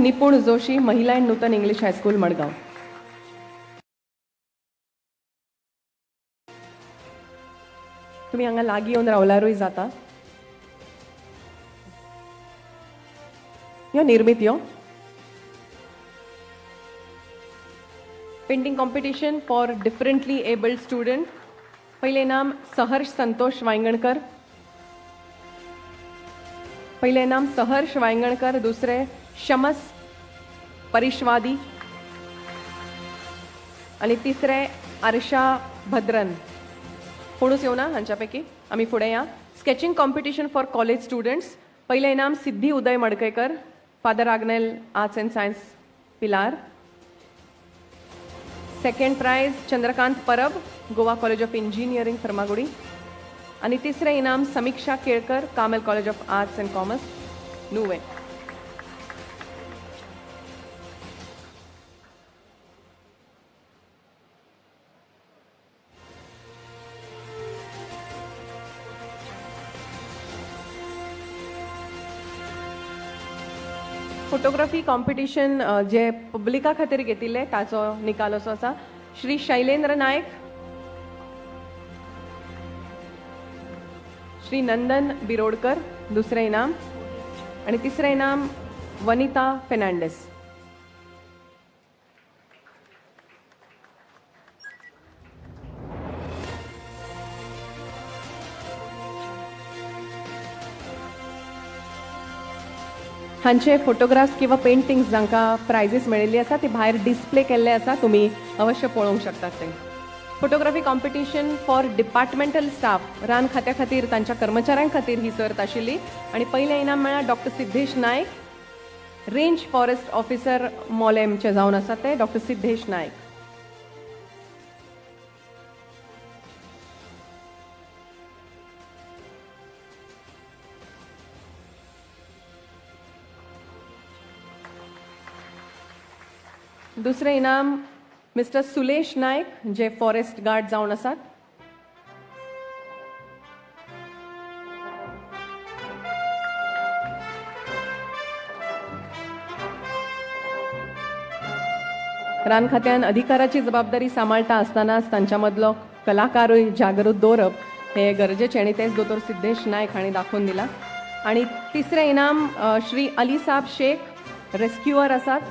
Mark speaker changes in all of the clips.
Speaker 1: निपुण जोशी, महिला and Nutan English high school, Madgaon. तुमी हांगा लागीं येवन रावल्यारूय जाता. यो निर्मित यो. Painting competition for differently abled student. पहिले इनाम सहर्ष संतोष वायंगणकर. पहिले इनाम सहर्ष वायंगणकर. दुसरे शमस परिश्वादी आणि तिसरे आरशा भद्रन. कोणूच येवना हांच्या पैकी? आमी फुडें या. Sketching competition for college students. पयलें इनाम Siddhi Uday Madkaikar, Father Agnel arts and science, Pilar. Second prize Chandrakant Parab, Goa college of engineering, Farmagudi. आणि तिसरें इनाम Samiksha Kelkar, Carmel college of arts and commerce, Nuvem. Photography competition जे पब्लिका खातीर घेतिल्ले ताचो निकाल असो आसा. श्री शैलेंद्र नायक, श्री नंदन बिरोडकर दुसरें इनाम आनी तिसरें इनाम वनिता फेर्नांडीस. हांचे फोटोग्राफ्स किंवा पेंटिंग्स जांकां प्रायझीस मेळिल्ली आसा ती भायर डिस्प्ले केल्ले आसा, तुमी अवश्य पळोवंक शकतात ते. Photography competition for departmental staff, रान खात्या खातीर तांच्या कर्मचाऱ्यां खातीर ही सर्त आशिल्ली आनी पयलें इनाम मेळ्ळां doctor Siddhesh Naik, range forest officer मोलेमचे जावन आसा ते डॉक्टर सिद्धेश नायक. दुसरें इनाम मिस्टर सुलेश नायक, जे फॉरेस्ट गार्ड जावन आसात. रान खात्यान अधिकाराची जबाबदारी सांबाळटा आसतनाच तांच्या मदलो कलाकारूय जागृत दवरप हे गरजेचें आनी तेच दोतोर सिद्धेश नायक हांणी दाखोवन दिलां. आनी तिसरें इनाम श्री अलीसाब शेख, रेस्क्युअर आसात.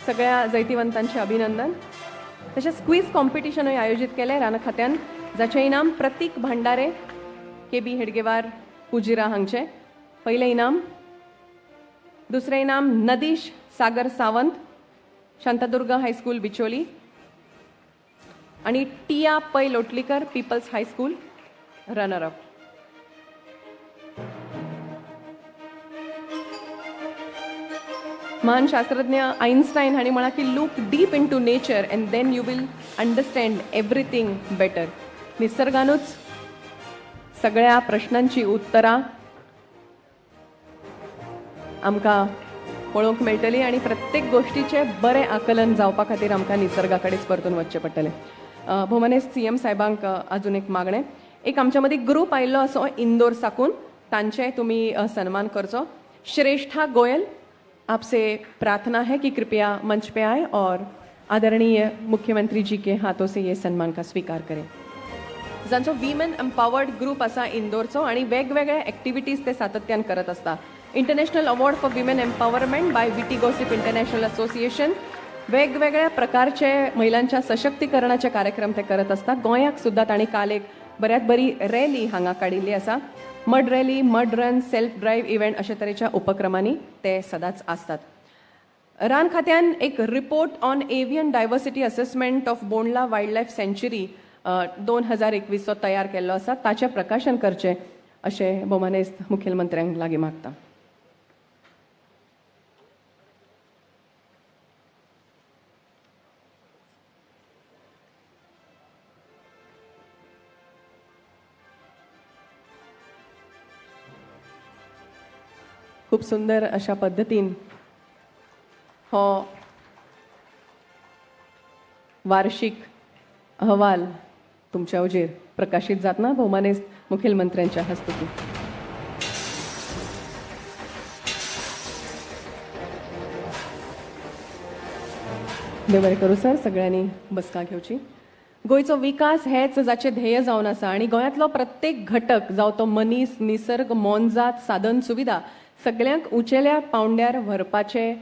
Speaker 1: सगळ्या जैतिवंतांचे अभिनंदन. तशेंच क्वीज कॉम्पिटिशनूय आयोजीत केलें रान खात्यान, जाचें इनाम प्रतीक भांडारे, के बी हेडगेवार, कुजिरा हांगचे पयलें इनाम. दुसरें इनाम नदीश सागर सावंत, शांतादुर्गा हायस्कूल, बिचोली. आणि Tiya Pai Lotlikar, people's high school, runner up. महान शास्त्रज्ञ आईन्स्टाईन हांणी म्हळां की look deep into nature and then you will understand everything better. निसर्गानूच सगळ्या प्रश्नांची उत्तरां आमकां पळोवंक मेळटली आनी प्रत्येक गोश्टीचें बरें आकलन जावपा खातीर आमकां निसर्गा कडेच परतून वचचें पडटलें. भोवमानेस्त सी एम साहेबांक अजून एक मागणें. एक आमच्या मदीं ग्रूप आयिल्लो असो इंदोर साकून, तांचे तुमी सन्मान करचो. श्रेष्ठा गोयल, आपसे प्रार्थना है कि कृपया मंच पे आए और आदरणीय मुख्यमंत्री जी के हाथों से ये सन्मान का स्वीकार करें. जांचो विमेन एम्पावर्ड ग्रुप आसा इंदोरचो आनी वेगवेगळे एक्टिविटीज ते सातत्यान करत आसता. International award for women empowerment by VT gossip international association. वेगवेगळ्या प्रकारचे महिलांच्या सशक्तीकरणाचे कार्यक्रम ते करत असतात. गोंयाक सुद्दां तांणी काल एक बऱ्यात बरी रॅली हांगा काडिल्ली आसा. Mud rally, mud run, self drive event अशा तरेच्या उपक्रमांनी ते सदांच आसतात. रान खात्यान एक report on avian diversity assessment of Bondla wild life sanctuary 2021 तयार केल्लो आसा, ताचें प्रकाशन करचें अशें भोवमानेस्त मुखेलमंत्र्यांक लागीं मागता. खूब सुंदर अशा पद्दतीन हो वार्षिक अहवाल तुमच्या हुजीर प्रकाशीत जातना भोवमानेस्त मुखेलमंत्र्यांच्या हस्तुकी. देव बरें करूं सर. सगळ्यांनी बसका घेवची. गोंयचो विकास हेच जाचें ध्येय जावन आसा आनी गोंयांतलो प्रत्येक घटक, जावं तो मनीस, निसर्ग, मोनजात, साधन सुविधा, सगल्यांक उंचेल्या पावंड्यार व्हरपाचें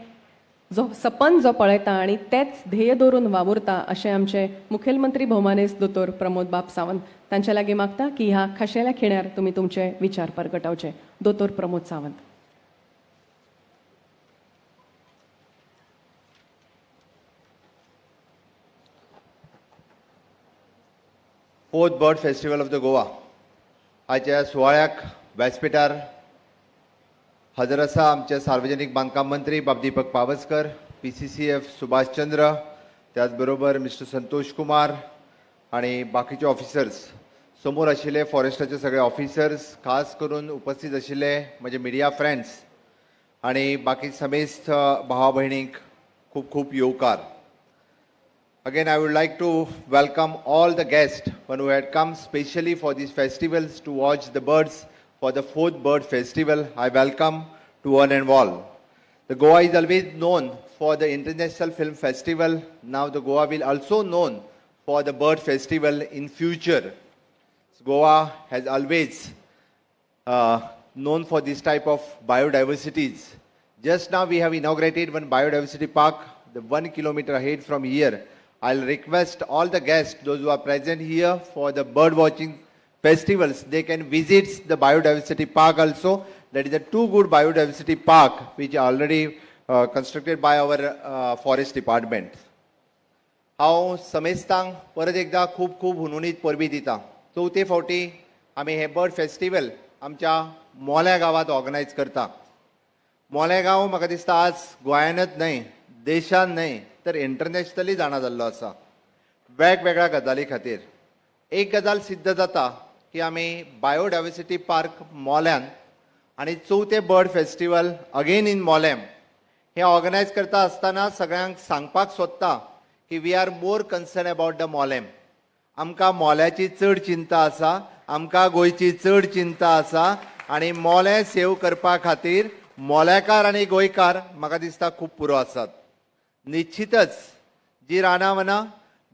Speaker 1: जो सपन जो पळयता आनी तेच ध्येय दवरून वावुरता अशें आमचे मुखेलमंत्री भोवमानेस्त दोतोर प्रमोद बाब सावंत, तांचे लागीं मागता की ह्या खाशेल्या खिण्यार तुमी तुमचे विचार परगटावचे. दोतोर Pramod Sawant.
Speaker 2: Fourth Bird Festival of the Goa आयच्या सुवाळ्याक व्यासपिठार हजर आसा आमचे सार्वजनीक बांदकाम मंत्री बाब दीपक पावसकर, PCCF Subhash चंद्र, त्याच बरोबर मिस्टर संतोष कुमार आणि बाकीचे ऑफिसर्स, समोर आशिल्ले फॉरेस्टाचे सगळे ऑफिसर्स, खास करून उपस्थित आशिल्ले म्हजे मिडिया फ्रेंड्स आणि बाकी समेस्त भावा भयणींक खूब खूब येवकार. Again, I would like to welcome all the guests who had come specially for these festivals to watch the birds for the fourth bird festival. I welcome to one and all. The Goa is always known for the International Film Festival. Now the Goa will also known for the bird festival in future. So Goa has always known for this type of biodiversities. Just now we have inaugurated one biodiversity park, the 1 kilometer ahead from here. I'll request all the guests, those who are present here for the bird watching festivals, they can visit the biodiversity park also. That is a two good biodiversity park which are already constructed by our forest department. हांव समेस्तांक परत एकदां खूब खूब हुनहुनीत परबीं दिता. चवथे फावटी आमी हें बर्ड फेस्टिवल आमच्या मोल्या गांवांत ऑर्गनायज करता. मोल्या गांव म्हाका दिसता आज गोंयानच न्हय, देशान न्हय, तर इंटरनॅशनली जाणा जाल्लो आसा वेगवेगळ्या गजाली खातीर. एक गजाल सिद्ध जाता की आमी बायोडायवर्सिटी पार्क मोल्यान आनी चवथें bird festival again in Mollem हें ऑर्गनायज करता आसतना सगळ्यांक सांगपाक सोदता की we are more concern about the Mollem. आमकां मोल्याची चड चिंता आसा, आमकां गोंयची चड चिंता आसा आनी मोलें सेव करपा खातीर मोल्याकार आनी गोंयकार म्हाका दिसता खूब पुरो आसात. निश्चितच जी रानां वनां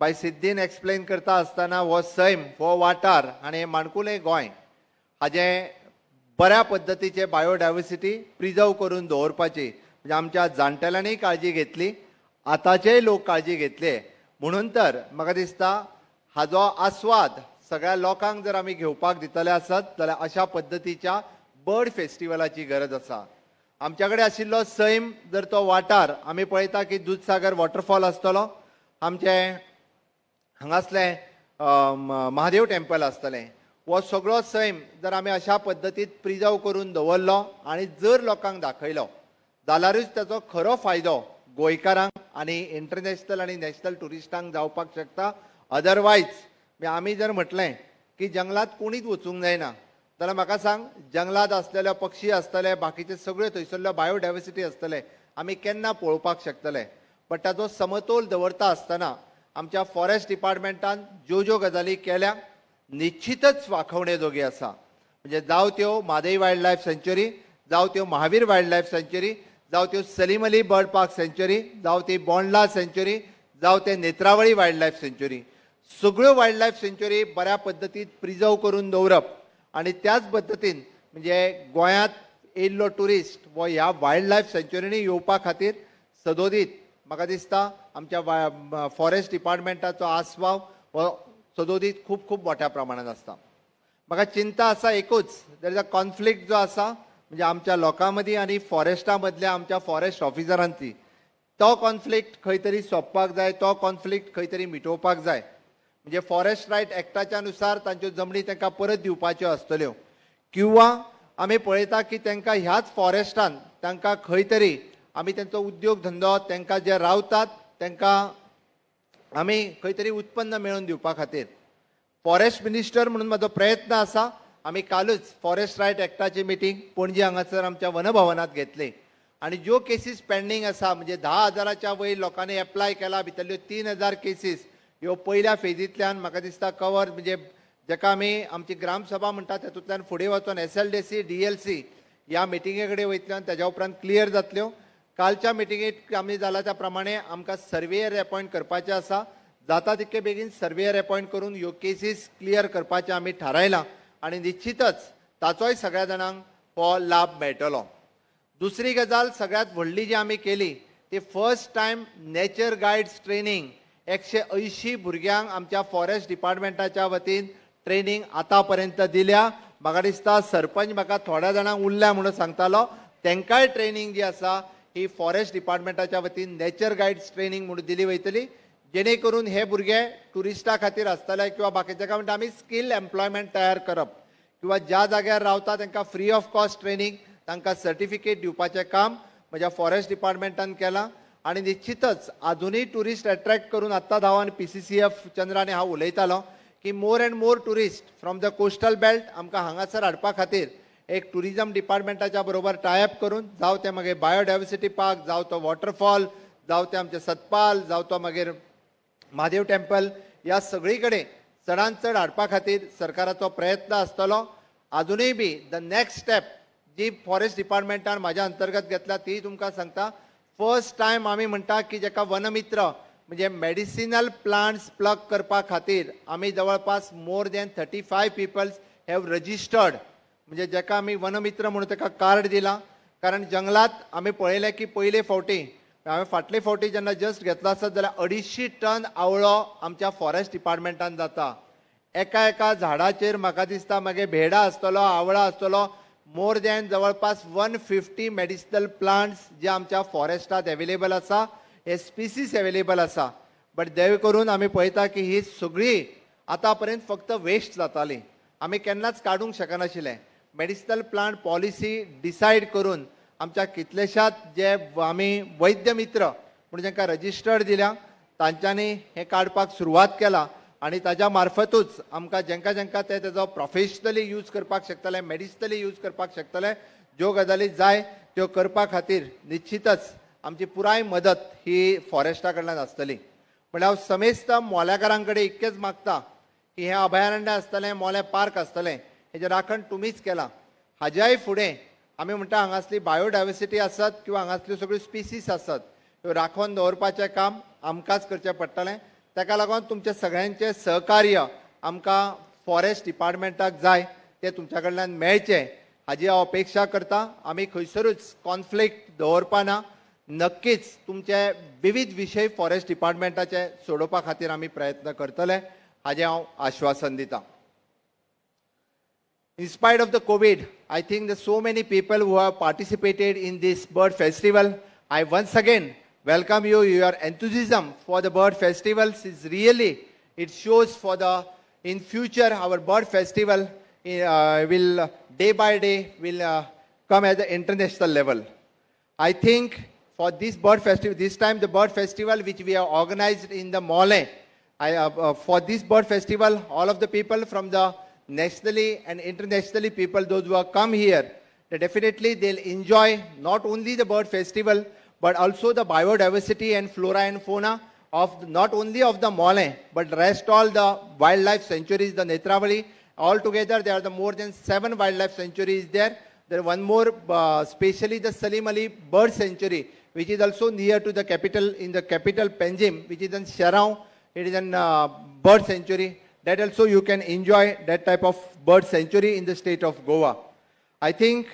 Speaker 2: बाय सिद्दीन एक्सप्लेन करता आसतना हो सैम, हो वाठार आनी हें माणकुलें गोंय हाजें बऱ्या पद्दतीचे बायोडायवर्सिटी प्रिजर्व करून दवरपाची म्हणजे आमच्या जाणटेल्यांनी काळजी घेतली, आतांचेय लोक काळजी घेतले. म्हणून तर म्हाका दिसता हाजो आस्वाद सगळ्या लोकांक जर आमी घेवपाक दितले आसत जाल्यार अशा पद्दतीच्या बर्ड फेस्टिवलाची गरज आसा. आमच्या कडेन आशिल्लो सैम जर तो वाठार आमी पळयता की दुदसागर वॉटरफॉल आसतलो, आमचे हांगासलें महादेव टेम्पल आसतलें, हो सगळो सैम जर आमी अशा पद्दतीत प्रिजर्व करून दवरलो आनी जर लोकांक दाखयलो जाल्यारूच ताचो खरो फायदो गोंयकारांक आनी इंटरनॅशनल आनी नॅशनल ट्युरिस्टांक जावपाक शकता. अदरवायज आमी जर म्हटलें की जंगलात कोणीच वचूंक जायना जाल्यार म्हाका सांग, जंगलात आसलेले पक्षी आसतले, बाकीचे सगळे थंयसरल्यो बायोडायवर्सिटी आसतले, आमी केन्ना पळोवपाक शकतले? बट ताचो समतोल दवरता आसतना आमच्या फॉरेस्ट डिपार्टमेंटान ज्यो ज्यो गजाली केल्या निश्चितच वाखवणे जोगी आसा. म्हणजे जावं त्यो म्हादय वायल्ड लायफ सँच्युरी, जावं त्यो महावीर वायल्ड लायफ सँच्युरी, जावं त्यो सलीम अली बर्ड पार्क सँच्युरी, जावं ती बोंडला सँच्युरी, जावं ते नेत्रावळी वायल्ड लायफ सँच्युरी, सगळ्यो वायल्ड लायफ सँच्युरी बऱ्या पद्दतीन प्रिजर्व करून दवरप आनी त्याच पद्दतीन म्हणजे गोंयांत येयल्लो ट्युरिस्ट हो ह्या वायल्ड लायफ सँच्युरींनी येवपा खातीर सदोदीत म्हाका दिसता आमच्या फॉरेस्ट डिपार्टमेंटाचो आस्वाव हो सदोदीत खूब खूब मोठ्या प्रमाणात आसता. म्हाका चिंता आसा एकूच, there is a conflict जो आसा म्हणजे आमच्या लोकां मदीं आनी फॉरेस्टा मदल्या आमच्या फॉरेस्ट ऑफिसरांची, तो कॉन्फ्लिक्ट खंय तरी सोंपपाक जाय, तो कॉन्फ्लिक्ट खंय तरी मिटोवपाक जाय. म्हणजे फॉरेस्ट रायट एक्टाच्या नुसार तांच्यो जमनी तांकां परत दिवपाच्यो आसतल्यो किंवा आमी पळयता की तांकां ह्याच फॉरेस्टान तांकां खंय तरी आमी तांचो उद्योग धंदो, तांकां जे रावतात तांकां आमी खंय तरी उत्पन्न मेळोवन दिवपा खातीर फॉरेस्ट मिनिस्टर म्हणून म्हजो प्रयत्न आसा. आमी कालूच फॉरेस्ट रायट एक्टाची मिटींग पणजी हांगासर आमच्या वनभवनात घेतली आनी ज्यो केसीस पेंडींग आसा, म्हणजे 10,000च्या वयर लोकांनी एप्लाय केला, भितरल्यो 3000 केसीस ह्यो पयल्या फेजींतल्यान म्हाका दिसता कवर, म्हणजे जेका आमी आमची ग्रामसभा म्हणटा तातूंतल्यान फुडें वचोन SLDC, DLC ह्या मिटिंगे कडेन वयतल्यान ताज्या उपरांत क्लियर जातल्यो. कालच्या मिटिंगेत आमी जाला त्या प्रमाणे आमकां सर्वेयर एपॉयंट करपाचे आसा. जाता तितके बेगीन सर्वेयर एपॉयंट करून ह्यो केसीस क्लियर करपाचें आमी थारायलां आनी निश्चितच ताचोय सगळ्या जाणांक हो लाभ मेळटलो. दुसरी गजाल सगळ्यात व्हडली जी आमी केली ती first time nature guides training. 180 भुरग्यांक आमच्या फॉरेस्ट डिपार्टमेंटाच्या वतीन ट्रेनींग आतां पर्यंत दिल्या. म्हाका दिसता सरपंच म्हाका थोड्या जाणांक उरल्या म्हणून सांगतालो, तांकांय ट्रेनींग जी आसा ही फॉरेस्ट डिपार्टमेंटाच्या वतीन नेचर गायड्स ट्रेनींग म्हणून दिली वयतली, जेणे करून हे भुरगे ट्युरिस्टा खातीर आसतले किंवा बाकीचे काय म्हणटा आमी स्कील एम्प्लॉयमेंट तयार करप किंवा ज्या जाग्यार रावता तांकां फ्री ऑफ कॉस्ट ट्रेनींग, तांकां सर्टिफिकेट दिवपाचें काम म्हज्या फॉरेस्ट डिपार्टमेंटान केलां. आनी निश्चितच आजुनूय ट्युरिस्ट एट्रॅक्ट करून आत्तां हांव आनी पीसीसीएफ चंद्र आनी हांव उलयतालो की more and more tourist from the coastal belt आमकां हांगासर हाडपा खातीर एक ट्युरिजम डिपार्टमेंटाच्या बरोबर टायअप करून, जावं तें मागीर बायोडायवर्सिटी पार्क, जावं तो वॉटरफॉल, जावं तें आमचें सतपाल, जावं तो मागीर म्हादेव टेम्पल, ह्या सगळी कडेन चडान चड हाडपा खातीर सरकाराचो प्रयत्न आसतलो. आजुनूय बी the next step ji forest डिपार्टमेंटान म्हाज्या अंतर्गत घेतल्या ती तुमकां सांगता. फर्स्ट टायम आमी म्हणटा की जेका वनमित्र म्हणजे मेडिसिनल प्लांट्स प्लक करपा खातीर आमी जवळपास more than 35 peoples have registered. म्हणजे जेका आमी वनमित्र म्हणून ताका कार्ड दिलां, कारण जंगलात आमी पळयलें की पयले फावटी हांवें फाटले फावटी जेन्ना जस्ट घेतलो आसत जाल्यार 250 टन आवळो आमच्या फॉरेस्ट डिपार्टमेंटान जाता. एका एका झाडाचेर म्हाका दिसता मागीर भेडा आसतलो, आवळा आसतलो, मोर दॅन जवळपास 150 मेडिसिनल प्लांट्स जे आमच्या फॉरेस्टात एवेलेबल आसा, हे स्पिसीस एवेलेबल आसा. बट देव करून आमी पळयता की ही सगळी आतां पर्यंत फक्त वेस्ट जाताली, आमी केन्नाच काडूंक शकनाशिल्ले. मेडिसिनल प्लांट पॉलिसी डिसायड करून आमच्या कितलेशात जे आमी वैद्य मित्र म्हूण जांकां रजिस्टर्ड दिल्या तांच्यांनी हें काडपाक सुरवात केला आनी ताज्या मार्फतूच आमकां जेंकां जेंकां ते तेजो प्रोफेशनली यूज करपाक शकतले, मेडिसिनली यूज करपाक शकतले, ज्यो गजाली जाय त्यो करपा खातीर निश्चितच आमची पुराय मदत ही फॉरेस्टा कडल्यान आसतली. म्हणल्यार हांव समेस्त मोल्याकारां कडेन इतकेंच मागता की हें अभयारण्य आसतलें, मोलें पार्क आसतलें, हेजें राखण तुमीच केलां. हाज्याय फुडें आमी म्हणटा हांगासली बायोडायवर्सिटी आसत किंवा हांगासल्यो सगळ्यो स्पिसीस आसत, ह्यो राखून दवरपाचें काम आमकांच करचें पडटलें. ताका लागून तुमचें सगळ्यांचें सहकार्य आमकां फॉरेस्ट डिपार्टमेंटाक जाय, तें तुमच्या कडल्यान मेळचें हाजी हांव अपेक्षा करता. आमी खंयसरूच कॉन्फ्लिक्ट दवरपा ना. नक्कीच तुमचे विविध विशय फॉरेस्ट डिपार्टमेंटाचे सोडोवपा खातीर आमी प्रयत्न करतले हाजें हांव आश्वासन दितां. In spite of the COVID, I think there's so many people who have participated in this bird festival. I once again welcome you. Your enthusiasm for the bird festivals is really, it shows for the, in future, our bird festival will day by day will come at the international level. I think for this bird festival, this time the bird festival which we have organized in the Mollem, for this bird festival, all of the people from the nationally and internationally people, those who have come here, they definitely they'll enjoy not only the bird festival, but also the biodiversity and flora and fauna of not only of the Mollem, but rest all the wildlife sanctuaries, the Netravali. Altogether, there are the more than seven wildlife sanctuaries there. There one more, especially the Salim Ali Bird Sanctuary, which is also near to the capital, in the capital Panjim, which is in Sharao. It is an bird sanctuary. That also you can enjoy that type of bird sanctuary in the state of Goa. I think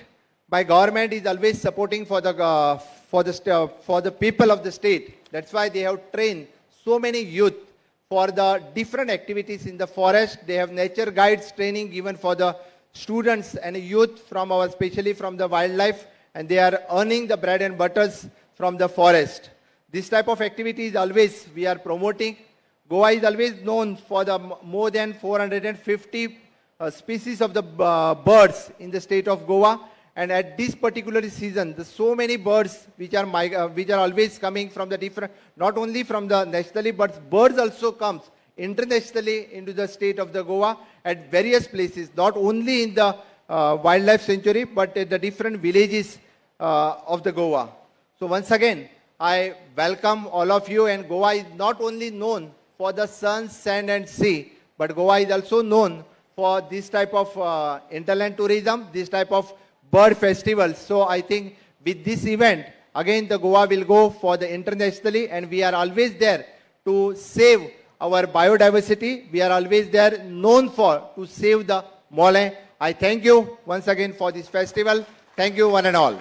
Speaker 2: my government is always supporting for the people of the state. That's why they have trained so many youth for the different activities in the forest. They have nature guides training given for the students and youth from our, especially from the wildlife, and they are earning the bread and butters from the forest. This type of activities always we are promoting. Goa is always known for the more than 450 species of the birds in the state of Goa. And at this particular season, there's so many birds which are always coming from the different, not only from the nationally, but birds also comes internationally into the state of the Goa at various places, not only in the wildlife sanctuary, but at the different villages of the Goa. So once again, I welcome all of you, and Goa is not only known for the sun, sand and sea, but Goa is also known for this type of hinterland tourism, this type of bird festivals. So I think with this event, Again, the Goa will go for the internationally, and we are always there to save our biodiversity. We are always there known for to save the Mollem. I thank you once again for this festival. Thank you one and all.